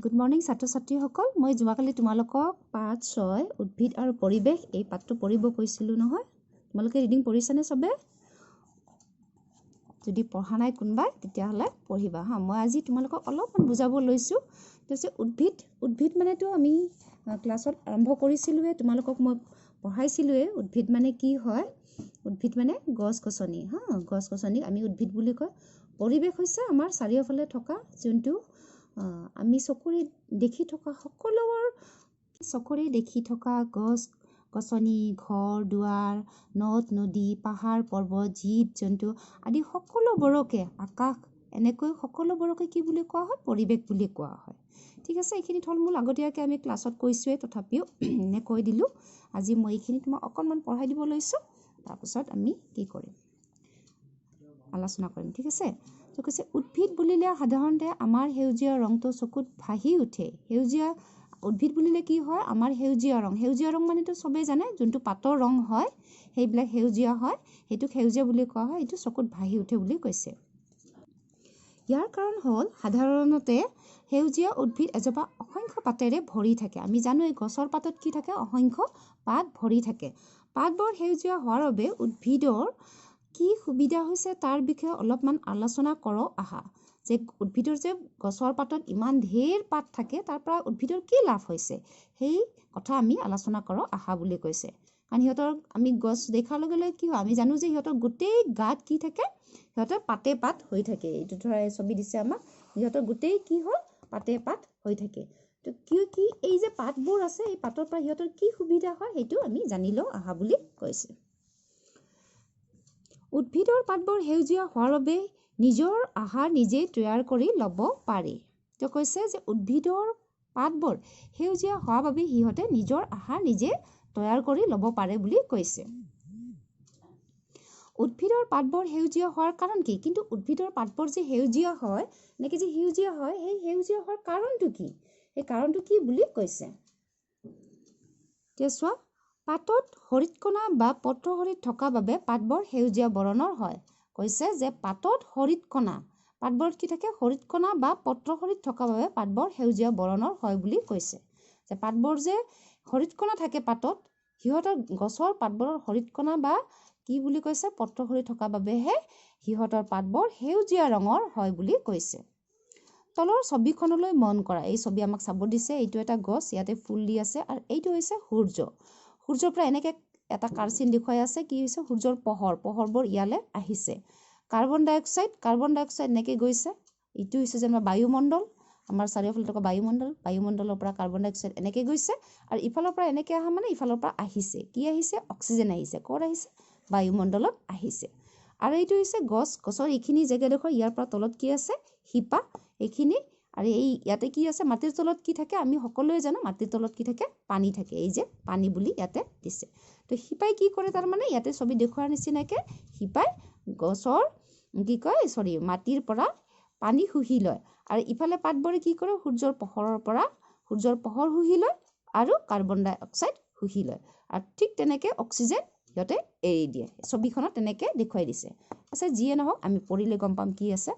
Good morning ছাত্ৰ ছাত্ৰীসকল। মই যোৱাকালি তোমালোকক পাঠ 6 উদ্ভিদ আৰু পৰিৱেশ এই পাঠটো পঢ়িব কৈছিলোঁ নহয়। তোমালোকে ৰিডিং পঢ়িছানে চবে? যদি পঢ়া নাই কোনোবাই তেতিয়াহ'লে পঢ়িবা হা। মই আজি তোমালোকক অলপমান বুজাব লৈছোঁ। তাৰপিছত উদ্ভিদ মানেতো আমি ক্লাছত আৰম্ভ কৰিছিলোঁৱে, তোমালোকক মই পঢ়াইছিলোঁৱে উদ্ভিদ মানে কি হয়। উদ্ভিদ মানে গছ গছনি হা, গছ গছনিক আমি উদ্ভিদ বুলি কয়। পৰিৱেশ হৈছে আমাৰ চাৰিওফালে থকা যোনটো আমি চকুৰে দেখি থকা সকলোবোৰ, চকুৰে দেখি থকা গছ গছনি, ঘৰ দুৱাৰ, নদ নদী, পাহাৰ পৰ্বত, জীৱ জন্তু আদি সকলোবোৰকে, আকাশ, এনেকৈ সকলোবোৰকে কি বুলি কোৱা হয়? পৰিৱেশ বুলি কোৱা হয়। ঠিক আছে, এইখিনি থলমূল আগতীয়াকৈ আমি ক্লাছত কৈছোঁৱেই, তথাপিও এনে কৈ দিলোঁ। আজি মই এইখিনি তোমাক অকণমান পঢ়াই দিব লৈছোঁ, তাৰপিছত আমি কি কৰিম আলোচনা কৰিম। ঠিক আছে, তো কৈছে উদ্ভিদ বুলিলে সাধাৰণতে আমাৰ সেউজীয়া ৰংটো চকুত ভাহি উঠে। সেউজীয়া উদ্ভিদ বুলিলে কি হয়? আমাৰ সেউজীয়া ৰং। সেউজীয়া ৰং মানেতো চবেই জানে, যোনটো পাতৰ ৰং হয় সেইবিলাক সেউজীয়া হয়, সেইটোক সেউজীয়া বুলি কোৱা হয়। এইটো চকুত ভাহি উঠে বুলি কৈছে। ইয়াৰ কাৰণ হ'ল সাধাৰণতে সেউজীয়া উদ্ভিদ এজোপা অসংখ্য পাতেৰে ভৰি থাকে। আমি জানো এই গছৰ পাতত কি থাকে? অসংখ্য পাত ভৰি থাকে। পাতবোৰ সেউজীয়া হোৱাৰ বাবে উদ্ভিদৰ কি সুবিধা হৈছে তাৰ বিষয়ে অলপমান আলোচনা কৰোঁ আহা। যে উদ্ভিদৰ যে গছৰ পাতত ইমান ঢেৰ পাত থাকে, তাৰ পৰা উদ্ভিদৰ কি লাভ হৈছে সেই কথা আমি আলোচনা কৰোঁ আহা বুলি কৈছে। কাৰণ সিহঁতৰ আমি গছ দেখাৰ লগে লগে কি হয়, আমি জানো যে সিহঁতৰ গোটেই গাত কি থাকে? সিহঁতৰ পাতে পাত হৈ থাকে। এইটো ধৰা ছবি দিছে আমাক, সিহঁতৰ গোটেই কি হয়? পাতে পাত হৈ থাকে। তো কি কি এই যে পাতবোৰ আছে, এই পাতৰ পৰা সিহঁতৰ কি সুবিধা হয় সেইটো আমি জানি লওঁ আহা বুলি কৈছে। উদ্ভিদৰ পাতবোৰ সেউজীয়া হোৱাৰ বাবে নিজৰ আহাৰ নিজেই তৈয়াৰ কৰি ল'ব পাৰি। তেওঁ কৈছে যে উদ্ভিদৰ পাতবোৰ সেউজীয়া হোৱাৰ বাবে সিহঁতে নিজৰ আহাৰ নিজে তৈয়াৰ কৰি ল'ব পাৰে বুলি কৈছে। উদ্ভিদৰ পাতবোৰ সেউজীয়া হোৱাৰ কাৰণ কি? কিন্তু উদ্ভিদৰ পাতবোৰ যে সেউজীয়া হয়, এনেকৈ যে সেউজীয়া হয়, সেই সেউজীয়া হোৱাৰ কাৰণটো কি? সেই কাৰণটো কি বুলি কৈছে। এতিয়া চোৱা, পাতত হৰিৎকণা বা পত্ৰহৰিৎ থকা বাবে পাতবোৰ সেউজীয়া বৰণৰ হয়। কৈছে যে পাতত হৰিৎকণা, পাতবোৰত কি থাকে? হৰিৎকণা বা পত্ৰহৰিৎ থকা বাবে পাতবোৰ সেউজীয়া বৰণৰ হয় বুলি কৈছে। যে পাতবোৰ যে হৰিৎকণা থাকে পাতত, সিহঁতৰ গছৰ পাতবোৰৰ হৰিৎকণা বা কি বুলি কৈছে? পত্ৰহৰিৎ থকা বাবেহে সিহঁতৰ পাতবোৰ সেউজীয়া ৰঙৰ হয় বুলি কৈছে। তলৰ ছবিখনলৈ মন কৰা। এই ছবি আমাক চাব দিছে। এইটো এটা গছ, ইয়াতে ফুল দি আছে, আৰু এইটো হৈছে সূৰ্য। সূৰ্যৰ পৰা এনেকৈ এটা কাৰচিন দেখুৱাই আছে। কি হৈছে? সূৰ্যৰ পোহৰ, পোহৰবোৰ ইয়ালৈ আহিছে। কাৰ্বন ডাই অক্সাইড এনেকৈ গৈছে। এইটো হৈছে যেনিবা বায়ুমণ্ডল, আমাৰ চাৰিওফালে থকা বায়ুমণ্ডল। বায়ুমণ্ডলৰ পৰা কাৰ্বন ডাই অক্সাইড এনেকৈ গৈছে, আৰু ইফালৰ পৰা এনেকৈ অহা মানে ইফালৰ পৰা আহিছে। কি আহিছে? অক্সিজেন আহিছে। ক'ত আহিছে? বায়ুমণ্ডলত আহিছে। আৰু এইটো হৈছে গছ, গছৰ এইখিনি জেগাডোখৰ, ইয়াৰ পৰা তলত কি আছে? শিপা এইখিনি। আৰু এই ইয়াতে কি আছে? মাটিৰ তলত কি থাকে? আমি সকলোৱে জানো মাটিৰ তলত কি থাকে? পানী থাকে। এই যে পানী বুলি ইয়াতে দিছে। তো শিপাই কি কৰে? তাৰমানে ইয়াতে ছবি দেখুওৱাৰ নিচিনাকৈ শিপাই গছৰ কি কয়, চৰি, মাটিৰ পৰা পানী শুহি লয়। আৰু ইফালে পাতবোৰে কি কৰে? সূৰ্যৰ পোহৰৰ পৰা সূৰ্যৰ পোহৰ শুহি লয় আৰু কাৰ্বন ডাই অক্সাইড শুহি লয়, আৰু ঠিক তেনেকৈ অক্সিজেন সিহঁতে এৰি দিয়ে। ছবিখনত তেনেকৈ দেখুৱাই দিছে। আচ্ছা, যিয়ে নহওক আমি পঢ়িলে গম পাম কি আছে।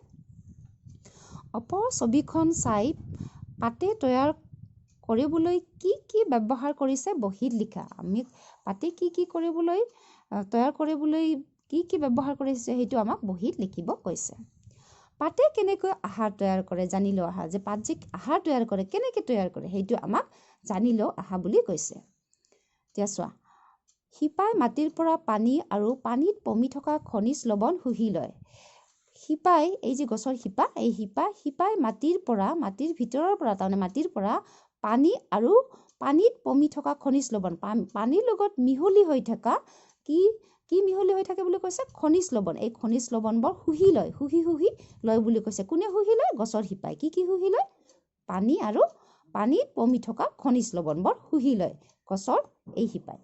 অপৰ ছবিখন চাই পাতে তৈয়াৰ কৰিবলৈ কি কি ব্যৱহাৰ কৰিছে বহীত লিখা। আমি পাতে কি কি কৰিবলৈ তৈয়াৰ কৰিবলৈ কি কি ব্যৱহাৰ কৰিছে সেইটো আমাক বহীত লিখিব কৈছে। পাতে কেনেকৈ আহাৰ তৈয়াৰ কৰে জানি লওঁ আহা। যে পাত যে আহাৰ তৈয়াৰ কৰে, কেনেকৈ তৈয়াৰ কৰে সেইটো আমাক জানি লওঁ আহা বুলি কৈছে। এতিয়া চোৱা, শিপাই মাটিৰ পৰা পানী আৰু পানীত পমি থকা খনিজ লৱণ শুহি লয়। শিপাই, এই যে গছৰ শিপা, এই শিপাই মাটিৰ পৰা, মাটিৰ ভিতৰৰ পৰা, তাৰমানে মাটিৰ পৰা পানী আৰু পানীত পমি থকা খনিজ লৱণ, পানীৰ লগত মিহলি হৈ থকা কি কি মিহলি হৈ থাকে বুলি কৈছে? খনিজ লৱণ। এই খনিজ লৱণবোৰ শুহি লয়, শুহি শুহি লয় বুলি কৈছে। কোনে শুহি লয়? গছৰ শিপাই। কি কি শুহি লয়? পানী আৰু পানীত পমি থকা খনিজ লৱণবোৰ শুহি লয় গছৰ এই শিপাই।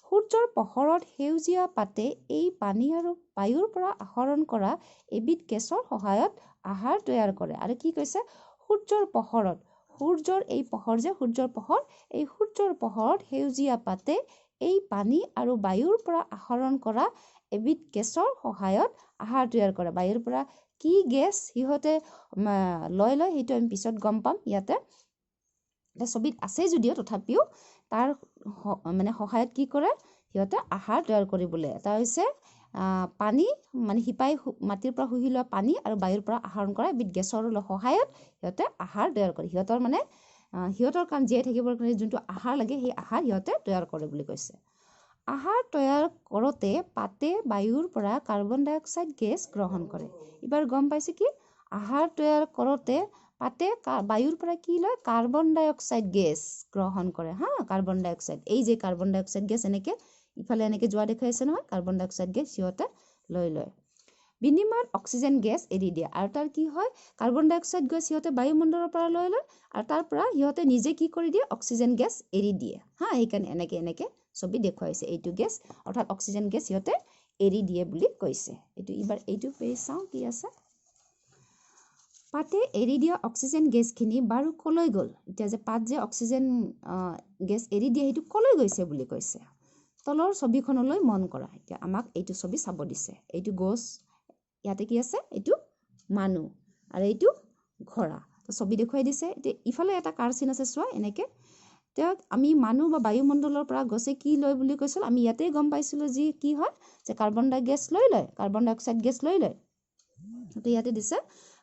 সূৰ্যৰ পোহৰত সেউজীয়া পাতে এই পানী আৰু বায়ুৰ পৰা আহৰণ কৰা এবিধ গেছৰ সহায়ত আহাৰ তৈয়াৰ কৰে। আৰু কি কৈছে? সূৰ্যৰ পোহৰত, সূৰ্যৰ এই পোহৰ যে সূৰ্যৰ পোহৰ, এই সূৰ্যৰ পোহৰত সেউজীয়া পাতে এই পানী আৰু বায়ুৰ পৰা আহৰণ কৰা এবিধ গেছৰ সহায়ত আহাৰ তৈয়াৰ কৰে। বায়ুৰ পৰা কি গেছ সিহঁতে লৈ লয় সেইটো আমি পিছত গম পাম। ইয়াতে এতিয়া ছবিত আছে যদিও তথাপিও তাৰ মানে সহায়ত কি কৰে সিহঁতে আহাৰ তৈয়াৰ কৰিবলৈ, এটা হৈছে পানী, মানে শিপাই মাটিৰ পৰা শুহি লোৱা পানী আৰু বায়ুৰ পৰা আহৰণ কৰা এবিধ গেছৰ সহায়ত সিহঁতে আহাৰ তৈয়াৰ কৰে। সিহঁতৰ মানে সিহঁতৰ কাৰণ জীয়াই থাকিবৰ কাৰণে যোনটো আহাৰ লাগে সেই আহাৰ সিহঁতে তৈয়াৰ কৰে বুলি কৈছে। আহাৰ তৈয়াৰ কৰোঁতে পাতে বায়ুৰ পৰা কাৰ্বন ডাই অক্সাইড গেছ গ্ৰহণ কৰে। এইবাৰ গম পাইছে কি আহাৰ তৈয়াৰ কৰোঁতে পাতে বায়ুৰ পৰা কি লয়? কাৰ্বন ডাই অক্সাইড গেছ গ্ৰহণ কৰে। হা, কাৰ্বন ডাই অক্সাইড, এই যে কাৰ্বন ডাই অক্সাইড গেছ এনেকৈ ইফালে এনেকৈ যোৱা দেখুৱাইছে নহয়, কাৰ্বন ডাই অক্সাইড গেছ সিহঁতে লৈ লয়, বিনিময়ত অক্সিজেন গেছ এৰি দিয়ে। আৰু তাৰ কি হয়, কাৰ্বন ডাই অক্সাইড গেছ সিহঁতে বায়ুমণ্ডলৰ পৰা লৈ লয় আৰু তাৰ পৰা সিহঁতে নিজে কি কৰি দিয়ে? অক্সিজেন গেছ এৰি দিয়ে। হা, সেইকাৰণে এনেকৈ এনেকৈ ছবি দেখুৱাইছে, এইটো গেছ অৰ্থাৎ অক্সিজেন গেছ সিহঁতে এৰি দিয়ে বুলি কৈছে। এইটো এইবাৰ এইটো পেজ চাওঁ কি আছে। পাতে এৰি দিয়া অক্সিজেন গেছখিনি বাৰু ক'লৈ গ'ল? এতিয়া যে পাত যে অক্সিজেন গেছ এৰি দিয়ে সেইটো ক'লৈ গৈছে বুলি কৈছে। তলৰ ছবিখনলৈ মন কৰা। এতিয়া আমাক এইটো ছবি চাব দিছে। এইটো গছ, ইয়াতে কি আছে? এইটো মানুহ আৰু এইটো ঘোঁৰা। ছবি দেখুৱাই দিছে। এতিয়া ইফালে এটা কাৰ চিন আছে চোৱা এনেকৈ। তেওঁক আমি মানুহ বা বায়ুমণ্ডলৰ পৰা গছে কি লয় বুলি কৈছিল, আমি ইয়াতেই গম পাইছিলোঁ যি কি হয় যে কাৰ্বন ডাই গেছ লৈ লয়, কাৰ্বন ডাই অক্সাইড গেছ লৈ লয়। তো ইয়াতে দিছে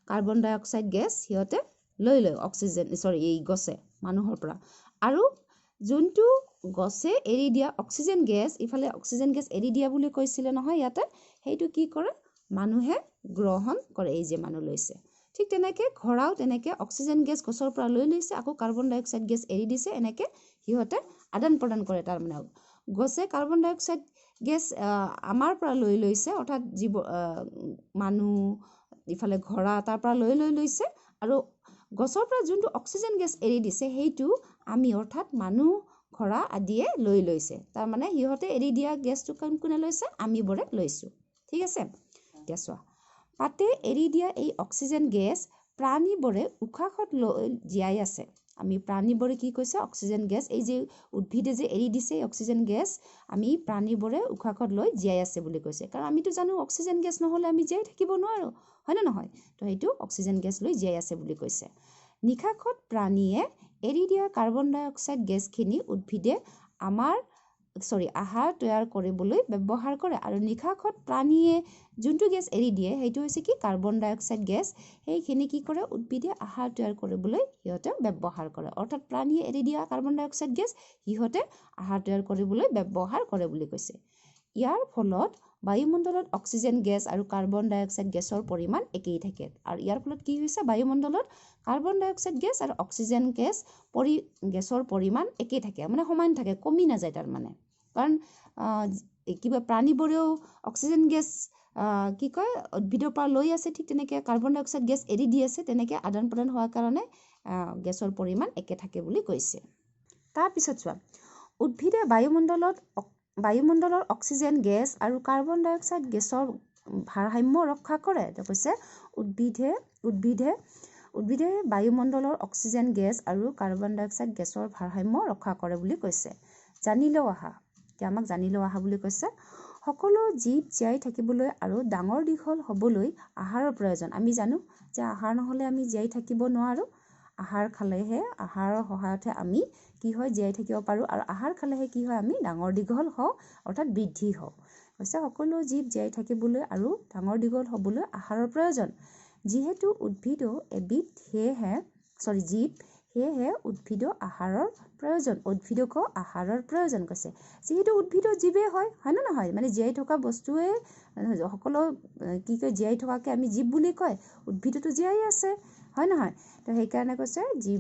কাৰ্বন ডাই অক্সাইড গেছ সিহঁতে লৈ লয় অক্সিজেন চৰি এই গছে মানুহৰ পৰা। আৰু যোনটো গছে এৰি দিয়া অক্সিজেন গেছ, ইফালে অক্সিজেন গেছ এৰি দিয়া বুলি কৈছিলে নহয় ইয়াতে, সেইটো কি কৰে মানুহে গ্ৰহণ কৰে, এই যে মানুহ লৈছে। ঠিক তেনেকৈ ঘোঁৰাও তেনেকৈ অক্সিজেন গেছ গছৰ পৰা লৈ লৈছে, আকৌ কাৰ্বন ডাই অক্সাইড গেছ এৰি দিছে, এনেকৈ সিহঁতে আদান প্ৰদান কৰে। তাৰমানে গছে কাৰ্বন ডাই অক্সাইড গেছ আমাৰ পৰা লৈ লৈছে, অৰ্থাৎ জীৱ মানুহ ইফালে ঘোঁৰা তাৰ পৰা লৈ লৈ লৈছে, আৰু গছৰ পৰা যোনটো অক্সিজেন গেছ এৰি দিছে সেইটো আমি অৰ্থাৎ মানুহ ঘোঁৰা আদিয়ে লৈ লৈছে। তাৰমানে সিহঁতে এৰি দিয়া গেছটো কোনে লৈছে? আমিবোৰে লৈছোঁ। ঠিক আছে, এতিয়া চোৱা পাতে এৰি দিয়া এই অক্সিজেন গেছ প্ৰাণীবোৰে উশাহত লৈ জীয়াই আছে। আমি প্ৰাণীবোৰে কি কৈছে? অক্সিজেন গেছ এই যে উদ্ভিদে যে এৰি দিছে এই অক্সিজেন গেছ আমি প্ৰাণীবোৰে উশাহত লৈ জীয়াই আছে বুলি কৈছে। কাৰণ আমিতো জানো অক্সিজেন গেছ নহ'লে আমি জীয়াই থাকিব নোৱাৰোঁ, হয়নে নহয়? তো সেইটো অক্সিজেন গেছ লৈ জীয়াই আছে বুলি কৈছে। নিশাসত প্ৰাণীয়ে এৰি দিয়া কাৰ্বন ডাই অক্সাইড গেছখিনি উদ্ভিদে আমাৰ আহাৰ তৈয়াৰ কৰিবলৈ ব্যৱহাৰ কৰে। আৰু নিশাসত প্ৰাণীয়ে যোনটো গেছ এৰি দিয়ে সেইটো হৈছে কি? কাৰ্বন ডাই অক্সাইড গেছ। সেইখিনি কি কৰে? উদ্ভিদে আহাৰ তৈয়াৰ কৰিবলৈ সিহঁতে ব্যৱহাৰ কৰে। অৰ্থাৎ প্ৰাণীয়ে এৰি দিয়া কাৰ্বন ডাই অক্সাইড গেছ সিহঁতে আহাৰ তৈয়াৰ কৰিবলৈ ব্যৱহাৰ কৰে বুলি কৈছে। ইয়াৰ ফলত বায়ুমণ্ডলত অক্সিজেন গেছ আৰু কাৰ্বন ডাই অক্সাইড গেছৰ পৰিমাণ একেই থাকে। আৰু ইয়াৰ ফলত কি হৈছে? বায়ুমণ্ডলত কাৰ্বন ডাই অক্সাইড গেছ আৰু অক্সিজেন গেছ গেছৰ পৰিমাণ একেই থাকে, মানে সমান থাকে, কমি নাযায়। তাৰমানে কাৰণ কিবা প্ৰাণীবোৰেও অক্সিজেন গেছ কি কয় উদ্ভিদৰ পৰা লৈ আছে, ঠিক তেনেকৈ কাৰ্বন ডাই অক্সাইড গেছ এৰি দি আছে, তেনেকৈ আদান প্ৰদান হোৱাৰ কাৰণে গেছৰ পৰিমাণ একে থাকে বুলি কৈছে। তাৰপিছত চোৱা উদ্ভিদে বায়ুমণ্ডলৰ অক্সিজেন গেছ আৰু কাৰ্বন ডাই অক্সাইড গেছৰ ভাৰসাম্য ৰক্ষা কৰে। তেওঁ কৈছে উদ্ভিদে উদ্ভিদে উদ্ভিদে বায়ুমণ্ডলৰ অক্সিজেন গেছ আৰু কাৰ্বন ডাই অক্সাইড গেছৰ ভাৰসাম্য ৰক্ষা কৰে বুলি কৈছে। জানিলেও আহা, এতিয়া আমাক জানিলেও আহা বুলি কৈছে। সকলো জীৱ জীয়াই থাকিবলৈ আৰু ডাঙৰ দীঘল হ'বলৈ আহাৰৰ প্ৰয়োজন। আমি জানো যে আহাৰ নহ'লে আমি জীয়াই থাকিব নোৱাৰোঁ। আহাৰ খালেহে, আহাৰৰ সহায়তহে আমি কি হয় জীয়াই থাকিব পাৰোঁ, আৰু আহাৰ খালেহে কি হয় আমি ডাঙৰ দীঘল হওঁ, অৰ্থাৎ বৃদ্ধি হওঁ। কৈছে সকলো জীৱ জীয়াই থাকিবলৈ আৰু ডাঙৰ দীঘল হ'বলৈ আহাৰৰ প্ৰয়োজন। যিহেতু উদ্ভিদো এবিধ জীৱ, সেয়েহে উদ্ভিদো আহাৰৰ প্ৰয়োজন, উদ্ভিদকো আহাৰৰ প্ৰয়োজন। কৈছে যিহেতু উদ্ভিদো জীৱেই হয়, হয়নে নহয়? মানে জীয়াই থকা বস্তুৱে সকলো কি কয় জীয়াই থকাকে আমি জীৱ বুলি কয়, উদ্ভিদতো জীয়াই আছে, হয় নহয়? তো সেইকাৰণে কৈছে জীৱ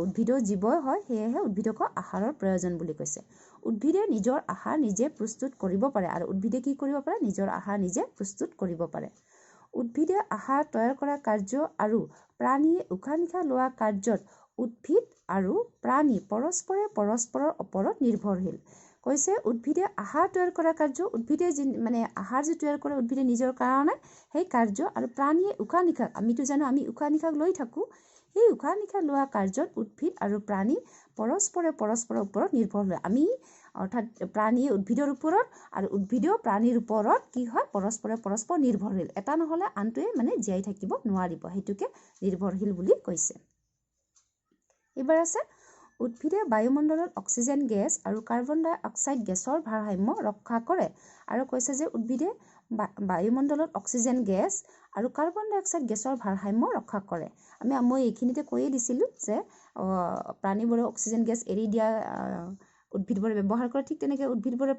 উদ্ভিদো জীৱই হয়, সেয়েহে উদ্ভিদকো আহাৰৰ প্ৰয়োজন বুলি কৈছে। উদ্ভিদে নিজৰ আহাৰ নিজে প্ৰস্তুত কৰিব পাৰে, আৰু উদ্ভিদে কি কৰিব পাৰে? নিজৰ আহাৰ নিজে প্ৰস্তুত কৰিব পাৰে। উদ্ভিদে আহাৰ তৈয়াৰ কৰা কাৰ্য আৰু প্ৰাণীয়ে উশাহ নিশাহ লোৱা কাৰ্যত উদ্ভিদ আৰু প্ৰাণী পৰস্পৰে পৰস্পৰৰ ওপৰত নিৰ্ভৰশীল। কৈছে উদ্ভিদে আহাৰ তৈয়াৰ কৰা কাৰ্য, উদ্ভিদে মানে আহাৰ যে তৈয়াৰ কৰে উদ্ভিদে নিজৰ কাৰণে, সেই কাৰ্য আৰু প্ৰাণীয়ে উশাহ নিশাহ, আমিতো জানো আমি উশাহ নিশাহ লৈ থাকোঁ, সেই উশাহ নিশাহ লোৱা কাৰ্যত উদ্ভিদ আৰু প্ৰাণী পৰস্পৰে পৰস্পৰৰ ওপৰত নিৰ্ভৰশীল। আমি অৰ্থাৎ প্ৰাণীয়ে উদ্ভিদৰ ওপৰত আৰু উদ্ভিদেও প্ৰাণীৰ ওপৰত কি হয়, পৰস্পৰে পৰস্পৰ নিৰ্ভৰশীল। এটা নহ'লে আনটোৱে মানে জীয়াই থাকিব নোৱাৰিব, সেইটোকে নিৰ্ভৰশীল বুলি কৈছে। এইবাৰ আছে উদ্ভিদে বায়ুমণ্ডলত অক্সিজেন গেছ আৰু কাৰ্বন ডাই অক্সাইড গেছৰ ভাৰসাম্য ৰক্ষা কৰে। আৰু কৈছে যে উদ্ভিদে বায়ুমণ্ডলত অক্সিজেন গেছ আৰু কাৰ্বন ডাই অক্সাইড গেছৰ ভাৰসাম্য ৰক্ষা কৰে। মই এইখিনিতে কৈয়ে দিছিলোঁ যে প্ৰাণীবোৰে অক্সিজেন গেছ এৰি দিয়া উদ্ভিদবোৰে ব্যৱহাৰ কৰে, ঠিক তেনেকৈ উদ্ভিদবোৰে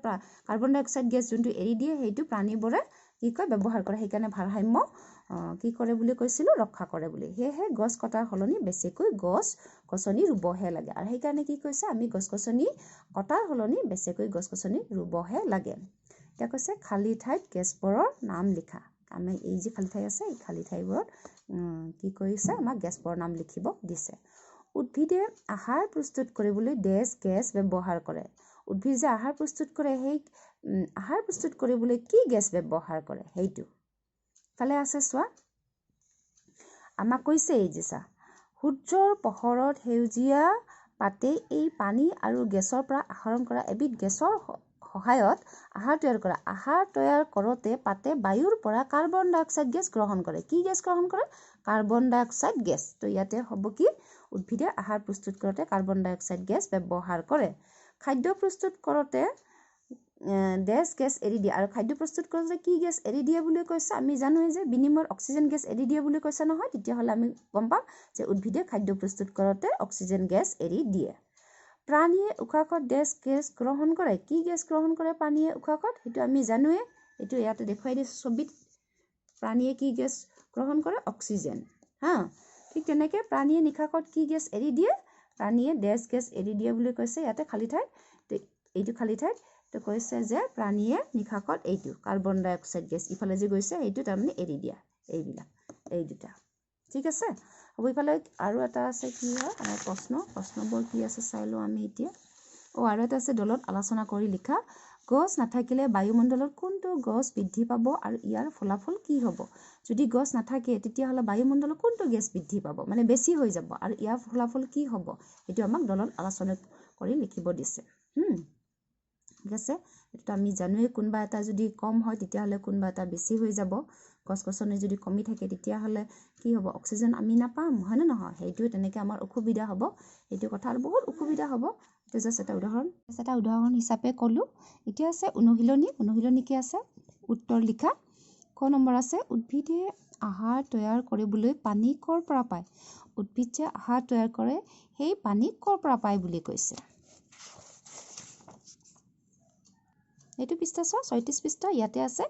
কাৰ্বন ডাই অক্সাইড গেছ যোনটো এৰি দিয়ে সেইটো প্ৰাণীবোৰে কি কয় ব্যৱহাৰ কৰে। সেইকাৰণে ভাৰসাম্য কি কৰে বুলি কৈছিলোঁ, ৰক্ষা কৰে বুলি। সেয়েহে গছ কটাৰ সলনি বেছিকৈ গছ গছনি ৰুবহে লাগে। আৰু সেইকাৰণে কি কৈছে, আমি গছ গছনি কটাৰ সলনি বেছিকৈ গছ গছনি ৰুবহে লাগে। এতিয়া কৈছে খালী ঠাইত গেছবোৰৰ নাম লিখা। আমি এই যি খালী ঠাই আছে এই খালী ঠাইবোৰত কি কৰিছে, আমাক গেছবোৰৰ নাম লিখিব দিছে। উদ্ভিদে আহাৰ প্ৰস্তুত কৰিবলৈ ডেছ গেছ ব্যৱহাৰ কৰে। উদ্ভিদ যে আহাৰ প্ৰস্তুত কৰে, সেই আহাৰ প্ৰস্তুত কৰিবলৈ কি গেছ ব্যৱহাৰ কৰে সেইটো ফালে আছে চোৱা। আমাক কৈছে এই যে চা, সূৰ্যৰ পোহৰত সেউজীয়া পাতে এই পানী আৰু গেছৰ পৰা আহৰণ কৰা এবিধ গেছৰ সহায়ত আহাৰ তৈয়াৰ কৰা। আহাৰ তৈয়াৰ কৰোঁতে পাতে বায়ুৰ পৰা কাৰ্বন ডাই অক্সাইড গেছ গ্ৰহণ কৰে। কি গেছ গ্ৰহণ কৰে? কাৰ্বন ডাই অক্সাইড গেছ। তো ইয়াতে হ'ব কি, উদ্ভিদে আহাৰ প্ৰস্তুত কৰোঁতে কাৰ্বন ডাই অক্সাইড গেছ ব্যৱহাৰ কৰে। খাদ্য প্ৰস্তুত কৰোঁতে ডেছ গেছ এৰি দিয়ে। আৰু খাদ্য প্ৰস্তুত কৰোঁতে কি গেছ এৰি দিয়ে বুলি কৈছে, আমি জানোৱেই যে বিনিময়ত অক্সিজেন গেছ এৰি দিয়ে বুলি কৈছে নহয়, তেতিয়াহ'লে আমি গম পাম যে উদ্ভিদে খাদ্য প্ৰস্তুত কৰোঁতে অক্সিজেন গেছ এৰি দিয়ে। প্ৰাণীয়ে উশাহত ডেছ গেছ গ্ৰহণ কৰে। কি গেছ গ্ৰহণ কৰে প্ৰাণীয়ে উশাহত, সেইটো আমি জানোৱেই, এইটো ইয়াতে দেখুৱাই দিছোঁ ছবিত। প্ৰাণীয়ে কি গেছ গ্ৰহণ কৰে? অক্সিজেন। হা, ঠিক তেনেকৈ প্ৰাণীয়ে নিশাহত কি গেছ এৰি দিয়ে? প্ৰাণীয়ে ডেছ গেছ এৰি দিয়ে বুলি কৈছে ইয়াতে খালী ঠাইত, এইটো খালী ঠাইত তো কৈছে যে প্ৰাণীয়ে নিশাহত এইটো কাৰ্বন ডাই অক্সাইড গেছ ইফালে যে গৈছে সেইটো তাৰমানে এৰি দিয়া, এইবিলাক এই দুটা। ঠিক আছে, হ'ব। ইফালে আৰু এটা আছে কি হয় আমাৰ প্ৰশ্নবোৰ কি আছে চাই লওঁ আমি এতিয়া। আৰু এটা আছে দলত আলোচনা কৰি লিখা, গছ নাথাকিলে বায়ুমণ্ডলত কোনটো গছ বৃদ্ধি পাব আৰু ইয়াৰ ফলাফল কি হ'ব? যদি গছ নাথাকে তেতিয়াহ'লে বায়ুমণ্ডলত কোনটো গেছ বৃদ্ধি পাব, মানে বেছি হৈ যাব, আৰু ইয়াৰ ফলাফল কি হ'ব, সেইটো আমাক দলত আলোচনা কৰি লিখিব দিছে। ঠিক আছে, এইটো আমি জানোৱেই, কোনোবা এটা যদি কম হয় তেতিয়াহ'লে কোনোবা এটা বেছি হৈ যাব। গছ গছনি যদি কমি থাকে তেতিয়াহ'লে কি হ'ব, অক্সিজেন আমি নাপাম, হয়নে নহয়? সেইটোৱে তেনেকৈ আমাৰ অসুবিধা হ'ব, সেইটো কথা আৰু বহুত অসুবিধা হ'ব। এইটো জাষ্ট এটা উদাহৰণ, হিচাপে ক'লোঁ। এতিয়া আছে অনুশীলনী। অনুশীলনী কি আছে? উত্তৰ লিখা। ক নম্বৰ আছে উদ্ভিদে আহাৰ তৈয়াৰ কৰিবলৈ পানী ক'ৰ পৰা পায়? উদ্ভিদ যে আহাৰ তৈয়াৰ কৰে সেই পানী ক'ৰ পৰা পায় বুলি কৈছে। এইটো পৃষ্ঠা চোৱা, 36 পৃষ্ঠা, ইয়াতে আছে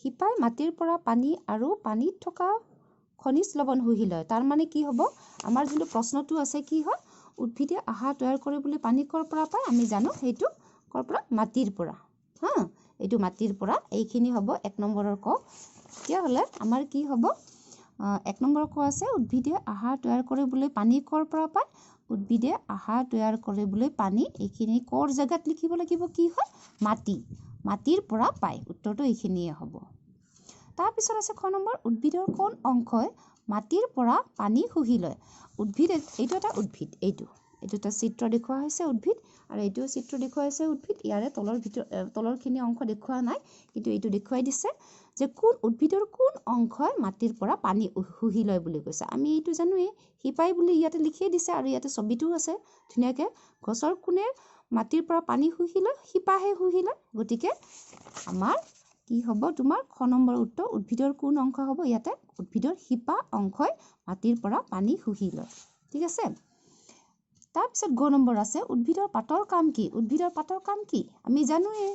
শিপাই মাটিৰ পৰা পানী আৰু পানীত থকা খনিজ লৱণ শুহি লয়। তাৰ মানে কি হ'ব, আমাৰ যোনটো প্ৰশ্নটো আছে কি হয়, উদ্ভিদে আহাৰ তৈয়াৰ কৰিবলৈ পানী ক'ৰ পৰা পায়? আমি জানো সেইটো ক'ৰ পৰা, মাটিৰ পৰা। হা, এইটো মাটিৰ পৰা, এইখিনি হ'ব 1 নম্বৰৰ ক। তেতিয়াহ'লে আমাৰ কি হ'ব, 1 নম্বৰৰ ক আছে উদ্ভিদে আহাৰ তৈয়াৰ কৰিবলৈ পানী ক'ৰ পৰা পায়? উদ্ভিদে আহাৰ তৈয়াৰ কৰিবলৈ পানী, এইখিনি ক'ৰ জেগাত লিখিব লাগিব কি হয়, মাটি, মাটিৰ পৰা পায়। উত্তৰটো এইখিনিয়ে হ'ব। তাৰপিছত আছে খ নম্বৰ, উদ্ভিদৰ কোন অংশই মাটিৰ পৰা পানী শুহি লয়? উদ্ভিদ, এইটো এটা উদ্ভিদ, এইটো এটা চিত্ৰ দেখুওৱা হৈছে উদ্ভিদ, আৰু এইটো চিত্ৰ দেখুওৱা হৈছে উদ্ভিদ। ইয়াৰে তলৰ ভিতৰত তলৰখিনি অংশ দেখুওৱা নাই, কিন্তু এইটো দেখুৱাই দিছে যে কোন উদ্ভিদৰ কোন অংশই মাটিৰ পৰা পানী শুহি লয় বুলি কৈছে। আমি এইটো জানোৱেই, শিপাই বুলি ইয়াতে লিখিয়ে দিছে, আৰু ইয়াতে ছবিটোও আছে ধুনীয়াকৈ। গছৰ কোনে মাটিৰ পৰা পানী শুহি লয়? শিপাহে শুহি লয়। গতিকে আমাৰ কি হ'ব তোমাৰ খ নম্বৰ উত্তৰ, উদ্ভিদৰ কোন অংশ হ'ব ইয়াতে, উদ্ভিদৰ শিপা অংশই মাটিৰ পৰা পানী শুহি লয়। ঠিক আছে, তাৰপিছত গ নম্বৰ আছে উদ্ভিদৰ পাতৰ কাম কি? উদ্ভিদৰ পাতৰ কাম কি আমি জানোৱেই,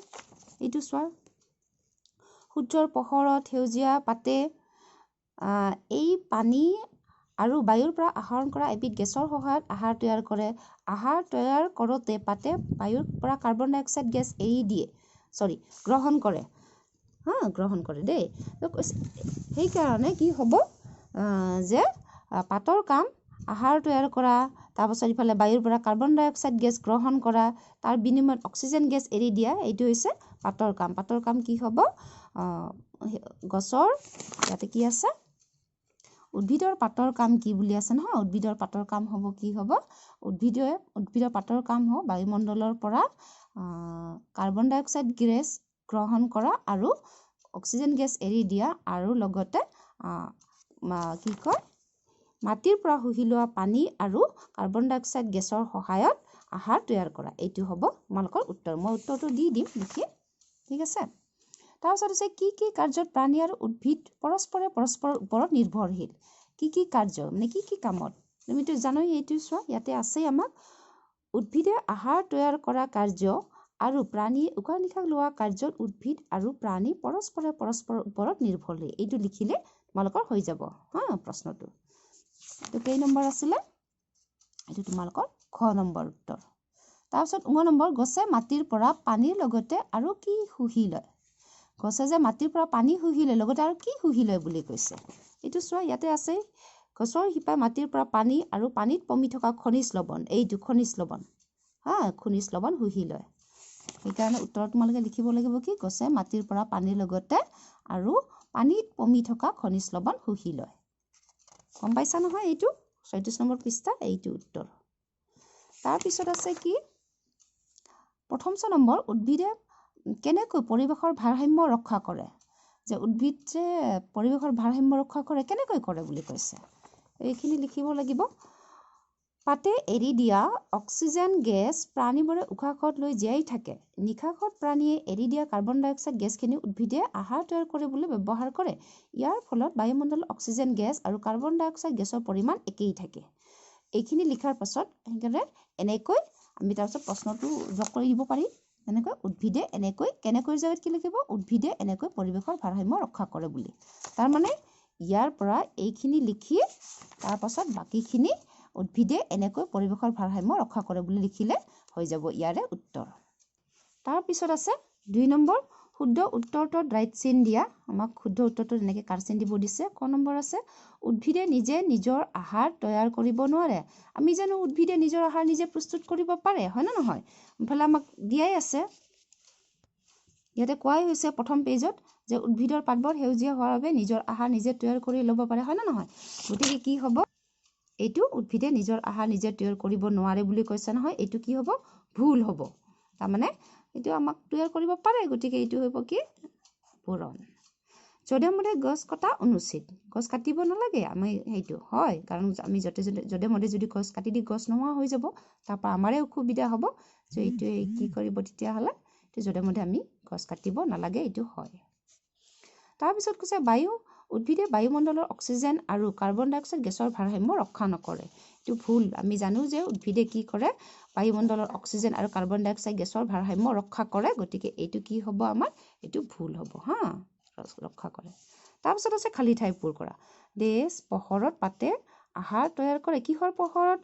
এইটো চোৱা, সূৰ্যৰ পোহৰত সেউজীয়া পাতে এই পানী আৰু বায়ুৰ পৰা আহৰণ কৰা এবিধ গেছৰ সহায়ত আহাৰ তৈয়াৰ কৰে। আহাৰ তৈয়াৰ কৰোঁতে পাতে বায়ুৰ পৰা কাৰ্বন ডাই অক্সাইড গেছ এৰি দিয়ে, চৰি গ্ৰহণ কৰে, হা গ্ৰহণ কৰে দেই। সেইকাৰণে কি হ'ব যে পাতৰ কাম আহাৰ তৈয়াৰ কৰা, তাৰপাছত ইফালে বায়ুৰ পৰা কাৰ্বন ডাই অক্সাইড গেছ গ্ৰহণ কৰা, তাৰ বিনিময়ত অক্সিজেন গেছ এৰি দিয়া, এইটো হৈছে পাতৰ কাম। পাতৰ কাম কি হ'ব, গছৰ ইয়াতে কি আছে, উদ্ভিদৰ পাতৰ কাম কি বুলি আছে নহয়? উদ্ভিদৰ পাতৰ কাম হ'ব কি হ'ব? উদ্ভিদৰ পাতৰ কাম হ'ব বায়ুমণ্ডলৰ পৰা কাৰ্বন ডাই অক্সাইড গেছ গ্ৰহণ কৰা আৰু অক্সিজেন গেছ এৰি দিয়া আৰু লগতে কি কয় মাটিৰ পৰা শুহি লোৱা পানী আৰু কাৰ্বন ডাই অক্সাইড গেছৰ সহায়ত আহাৰ তৈয়াৰ কৰা। এইটো হ'ব তোমালোকৰ উত্তৰ। মই উত্তৰটো দি দিম লিখি, ঠিক আছে। তাৰপিছত হৈছে কি কি কাৰ্যত প্ৰাণী আৰু উদ্ভিদ পৰস্পৰে পৰস্পৰৰ ওপৰত নিৰ্ভৰশীল? কি কি কাৰ্য মানে কি কি কামত? তুমিতো জানোই, এইটো চোৱা ইয়াতে আছেই আমাক। উদ্ভিদে আহাৰ তৈয়াৰ কৰা কাৰ্য আৰু প্ৰাণীয়ে উশাহ নিশাহ লোৱা কাৰ্যত উদ্ভিদ আৰু প্ৰাণী পৰস্পৰে পৰস্পৰৰ ওপৰত নিৰ্ভৰশীল। এইটো লিখিলে তোমালোকৰ হৈ যাব। হা, প্ৰশ্নটো এইটো কেই নম্বৰ আছিলে? এইটো তোমালোকৰ খ নম্বৰ উত্তৰ। তাৰপিছত ঙ নম্বৰ, গছে মাটিৰ পৰা পানীৰ লগতে আৰু কি শুহি লয়? গছে যে মাটিৰ পৰা পানী শুহি লয় লগতে আৰু কি শুহি লয় বুলি কৈছে। এইটো চোৱা ইয়াতে আছে, গছৰ শিপাই মাটিৰ পৰা পানী আৰু পানীত পমি থকা খনিজ লৱণ, এইটো খনিজ লৱণ, হা, খনিজ লৱণ শুহি লয়। সেইকাৰণে উত্তৰত তোমালোকে লিখিব লাগিব কি গছে মাটিৰ পৰা পানীৰ লগতে আৰু পানীত পমি থকা খনিজ লৱণ শুহি লয়। গম পাইছা নহয়? এইটো 36 নম্বৰ পৃষ্ঠা, এইটো উত্তৰ। তাৰপিছত আছে কি প্ৰথম চ নম্বৰ, উদ্ভিদে কেনেকৈ পৰিৱেশৰ ভাৰসাম্য ৰক্ষা কৰে? যে উদ্ভিদ যে পৰিৱেশৰ ভাৰসাম্য ৰক্ষা কৰে কেনেকৈ কৰে বুলি কৈছে, এইখিনি লিখিব লাগিব। পাতে এৰি দিয়া অক্সিজেন গেছ প্ৰাণীবোৰে উশাহত লৈ জীয়াই থাকে। নিশাহত প্ৰাণীয়ে এৰি দিয়া কাৰ্বন ডাই অক্সাইড গেছখিনি উদ্ভিদে আহাৰ তৈয়াৰ কৰিবলৈ ব্যৱহাৰ কৰে। ইয়াৰ ফলত বায়ুমণ্ডলত অক্সিজেন গেছ আৰু কাৰ্বন ডাই অক্সাইড গেছৰ পৰিমাণ একেই থাকে। এইখিনি লিখাৰ পাছত সেইকাৰণে এনেকৈ আমি তাৰপিছত প্ৰশ্নটো যোগ কৰি দিব পাৰি। এনেকৈ উদ্ভিদে এনেকৈ কেনেকৈ জেগাত কি লিখিব? উদ্ভিদে এনেকৈ পৰিৱেশৰ ভাৰসাম্য ৰক্ষা কৰে বুলি। তাৰমানে ইয়াৰ পৰা এইখিনি লিখি তাৰপাছত বাকীখিনি উদ্ভিদে এনেকৈ পৰিৱেশৰ ভাৰসাম্য ৰক্ষা কৰে বুলি লিখিলে হৈ যাব ইয়াৰে উত্তৰ। তাৰপিছত আছে 2 নম্বৰ, শুদ্ধ উত্তৰটোত ৰাইট চিন দিয়া। আমাক শুদ্ধ উত্তৰটোত এনেকৈ কাৰ চিন দিব দিছে। ক নম্বৰ আছে উদ্ভিদে নিজে নিজৰ আহাৰ তৈয়াৰ কৰিব নোৱাৰে। আমি জানো উদ্ভিদে নিজৰ আহাৰ নিজে প্ৰস্তুত কৰিব পাৰে, হয় নে নহয়? ইফালে আমাক দিয়াই আছে, ইয়াতে কোৱাই হৈছে প্ৰথম পেজত যে উদ্ভিদৰ পাতবোৰ সেউজীয়া হোৱাৰ বাবে নিজৰ আহাৰ নিজে তৈয়াৰ কৰি ল'ব পাৰে, হয় নে নহয়? গতিকে কি হ'ব? এইটো উদ্ভিদে নিজৰ আহাৰ নিজে তৈয়াৰ কৰিব নোৱাৰে বুলি কৈছে নহয়, এইটো কি হ'ব? ভুল হ'ব। তাৰমানে এইটো আমাক তৈয়াৰ কৰিব পাৰে, গতিকে এইটো হ'ব কি? পূৰণ। যধে মধে গছ কটা অনুচিত। গছ কাটিব নালাগে আমি, সেইটো হয়, কাৰণ আমি য'তে যধে মধে যদি গছ কাটি দি গছ নোহোৱা হৈ যাব, তাৰপৰা আমাৰে অসুবিধা হ'ব। চ' এইটোৱে কি কৰিব তেতিয়াহ'লে? এইটো যধে মধে আমি গছ কাটিব নালাগে, এইটো হয়। তাৰপিছত কৈছে বায়ু, উদ্ভিদে বায়ুমণ্ডলৰ অক্সিজেন আৰু কাৰ্বন ডাই অক্সাইড গেছৰ ভাৰসাম্য ৰক্ষা নকৰে। এইটো ভুল। আমি জানো যে উদ্ভিদে কি কৰে? বায়ুমণ্ডলৰ অক্সিজেন আৰু কাৰ্বন ডাই অক্সাইড গেছৰ ভাৰসাম্য ৰক্ষা কৰে। গতিকে এইটো কি হ'ব আমাৰ? এইটো ভুল হ'ব, হা, ৰক্ষা কৰে। তাৰপিছত আছে খালী ঠাই পূৰ কৰা। দেশ পোহৰত পাতে আহাৰ তৈয়াৰ কৰে। কিহৰ পোহৰত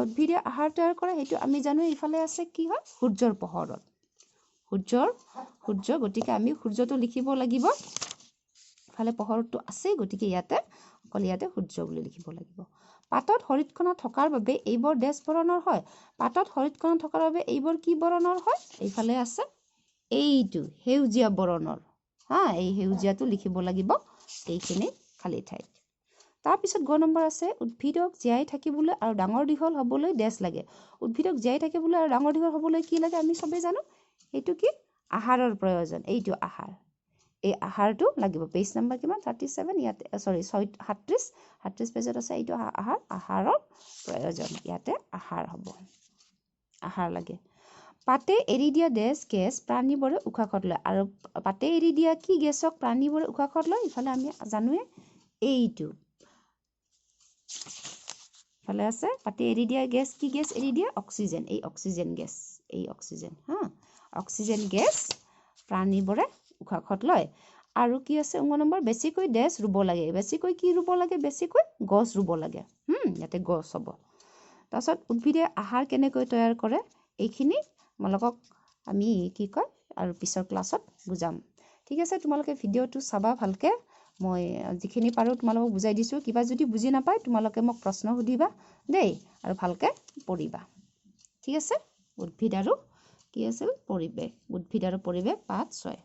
উদ্ভিদে আহাৰ তৈয়াৰ কৰে সেইটো আমি জানো। এইফালে আছে কি হয়? সূৰ্যৰ পোহৰত। সূৰ্য, গতিকে আমি সূৰ্যটো লিখিব লাগিব। ইফালে পোহৰটো আছেই, গতিকে ইয়াতে অকল ইয়াতে সূৰ্য বুলি লিখিব লাগিব। পাতত হৰিৎকণা থকাৰ বাবে এইবোৰ ডেছ বৰণৰ হয়। পাতত হৰিৎকণা থকাৰ বাবে এইবোৰ কি বৰণৰ হয়? এইফালে আছে এইটো সেউজীয়া বৰণৰ, হা, এই সেউজীয়াটো লিখিব লাগিব এইখিনি খালী ঠাইত। তাৰপিছত গ নম্বৰ আছে উদ্ভিদক জীয়াই থাকিবলৈ আৰু ডাঙৰ দীঘল হ'বলৈ ডেছ লাগে। উদ্ভিদক জীয়াই থাকিবলৈ আৰু ডাঙৰ দীঘল হ'বলৈ কি লাগে আমি চবেই জানো, সেইটো কি? আহাৰৰ প্ৰয়োজন। এইটো আহাৰ, এই আহাৰটো লাগিব। পেজ নাম্বাৰ কিমান? 37, ইয়াতে চৰি 37 পেজত আছে এইটো আহাৰ, আহাৰৰ প্ৰয়োজন, ইয়াতে আহাৰ হ'ব, আহাৰ লাগে। পাতে এৰি দিয়া ডেছ গেছ প্ৰাণীবোৰে উশাহত লয়। আৰু পাতে এৰি দিয়া কি গেছক প্ৰাণীবোৰে উশাহত লয়? ইফালে আমি জানোৱে এইটো ইফালে আছে পাতে এৰি দিয়া গেছ, কি গেছ এৰি দিয়ে? অক্সিজেন, এই অক্সিজেন গেছ, এই অক্সিজেন, হা, অক্সিজেন গেছ প্ৰাণীবোৰে উশাহত লয়। আৰু কি আছে অংগ নম্বৰ? বেছিকৈ ডেছ ৰুব লাগে। বেছিকৈ কি ৰুব লাগে? বেছিকৈ গছ ৰুব লাগে। ইয়াতে গছ হ'ব। তাৰপিছত উদ্ভিদে আহাৰ কেনেকৈ তৈয়াৰ কৰে এইখিনি তোমালোকক আমি কি কয় আৰু পিছৰ ক্লাছত বুজাম। ঠিক আছে, তোমালোকে ভিডিঅ'টো চাবা ভালকৈ। মই যিখিনি পাৰোঁ তোমালোকক বুজাই দিছোঁ। কিবা যদি বুজি নাপায় তোমালোকে মোক প্ৰশ্ন সুধিবা দেই, আৰু ভালকৈ পঢ়িবা। ঠিক আছে, উদ্ভিদ আৰু কি আছিল? পৰিৱেশ। উদ্ভিদ আৰু পৰিৱেশ পাঠ 6।